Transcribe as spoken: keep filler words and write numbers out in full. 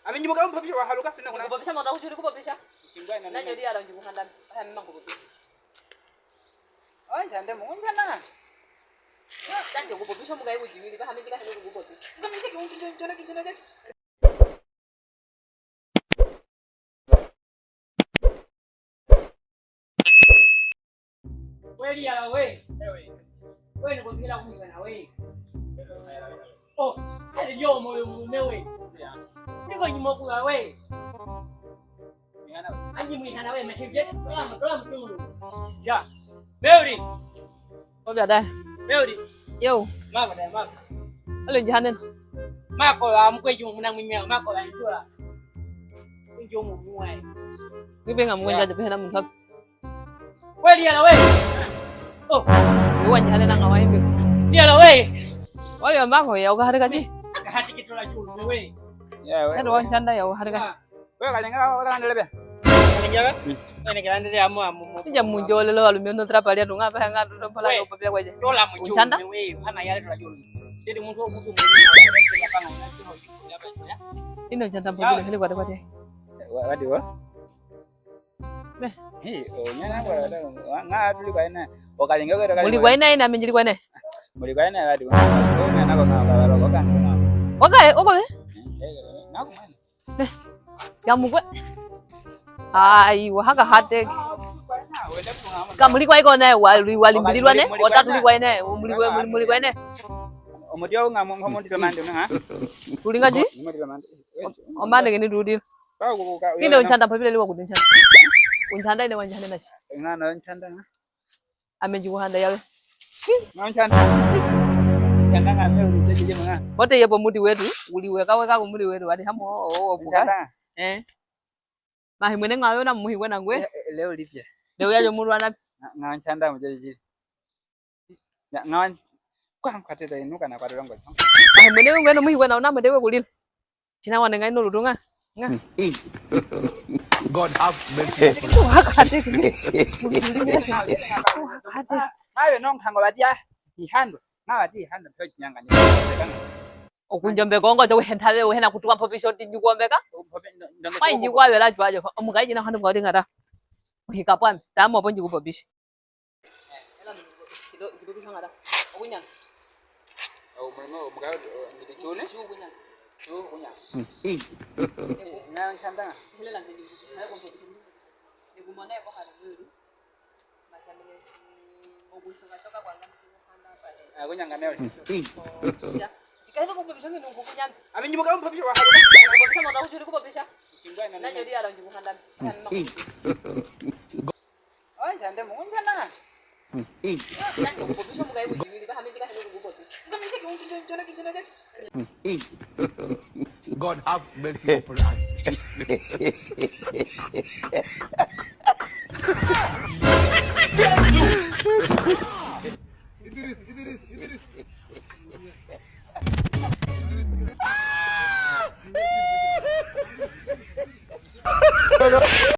Ame nyi muka mpopisha wa haluka fina kuna. Kupopisha mwa ta kuchuli kupopisha. Nanyo di ala nji kuhanda. Haya mma kupopisha. Oi, nchande mu nchana. Tanje kupopisha muka iku jiwili, ba hame ndika hene kupopisha. Ndika mimi ndika unjona unjona. Kweli ya we. We ni kumpila kumikana we. Oh, kazi yo moyo mume we. Niko nyuma kula we. Anyi mwihana we mahibye. Dola mtulu. Ya. Meuri. Obya da. Meuri. Yo. Mako da mako. Alo njahanen. Mako wa mkwe jumu muna mwimya mako wa njua. Njo mu muwe. Ngibe nga mkwe njaje pehena mkap. Kweli yala we. Oh. Uwa njahanen nga wa imbe. Yala we. Oyo mako ya uka harika ji. Aka hati kitola juu we. Ya we. Kado wa nchanda ya uka harika. Wewe kalengela ola kandele be. Kalengela. Ene kalendele amu amu. Nja munjolelo alume no trapali atunga pa nga ndo pala ko pepya kwaje. Tola munjo. Unchanda? Wewe hana yale tola juu. Tete muntu muntu. Ino nchanda mbobile hele kwate kwate. Wadi wa? Hi, o nyana kwa nga tuli kwa ina. Okalinga kwa. Muli kwa ina ina minjili kwa ina. Muli kwa ina wadi wa? O nyana kwa nga kwa kwa kwa. Oka oko. Nako mwana. Ya mukwe. Ai, wa haka hate. Ka muli kwa iko ne, wali, walimbililwa ne, ota tuli kwa ine, muli kwa, muli, muli kwa ine. Omuti wa nga mo, mo, mo, ndilo mande, nga? Tuli nga ji? Mo, ndilo mande. Omande ngeni dudil. Kinde unchanda mpapile liwa kudinchanda. Unchanda ine wanjane nashi. Nga na unchanda, nga? Ame nji kuhanda yawe. Nga nchanda. Nchanda nga me uri tete jema nga. Wote yepo muti wetu, uli weka weka ku muti wetu, wadi hamo, o, o, buka. Nchanda. Eh. Mahi mwene nga yona muhi kwena ngwe. Eh, eh, leo lipya. Leo yajo mulu anapi. Nga, nga nchanda mujali jili. Ya, nga wan-, kwa nkwateta inu kana kwa longo. Mahi mwene ngwe no muhi kwena una mwende we kulila. China wane nga ino lutu nga. Nga. God have mercy upon us. Wa haka hate. Wa haka hate. Ayo no nkango badia. Ihando. Nga badi ihando. Mpe chinyanga ni. Okunjombe kongo to henta be hena kutuka mpopisho ti nji kuombeka. Mai nji kwa bela chwa jo. Omuka iji na hando kwa tingata. Hika pwami. Tamo po nji kupopisha. God have mercy upon us.